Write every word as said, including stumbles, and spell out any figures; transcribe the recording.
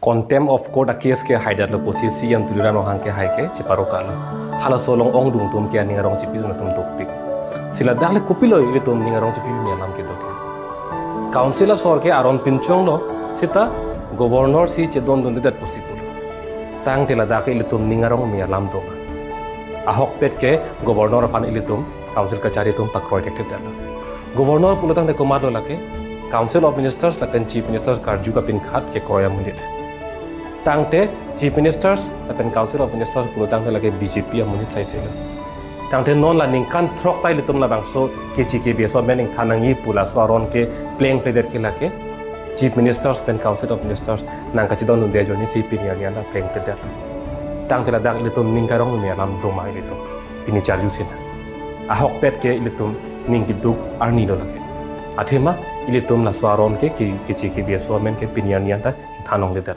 contempt of court a case ke haidetlo pusi CEM Tuliram Ronghang ke hai ke cheparo kalo. Halaso along ongdung atum ke aning arong chipi atum dopik. Si ladak le kopilo ilitum ning arong chipi mi alam kedo ke. Council asor ke aron pinchonglo, seta governor si chedondundedet pusi pulo. Tangte ladak ke ilitum ning arong mi alam doma. Ahokpet ke governor aphan ilitum council kachari atum pakroi thekthedetlo. Governor pulo tangte komatlo lake, Council of Ministers lapen Chief Ministers karju kapinkhat kekroi amonit. Tangte Chief Ministers lapen Council of Ministers pulo tangte lake BJP amonit saiselo. Tangte non la ningkan throk ta ilitum labangso kechi kebi aso amen ingthan nangji pu laso aron ke plengpledet ke lake Chief Ministers pen Council of Ministers nangkachedondunde ajoine si pini arni anta plengpledet. Tangte ladak ilitum ning arong mi alam doma ilitum pini charju sina. Ahokpet ke ilitum ning keduk arni lo lake. Athema ilitum laso aron ke ke kechi kebi aso amen ke pini arni anta ingthan longledetlo.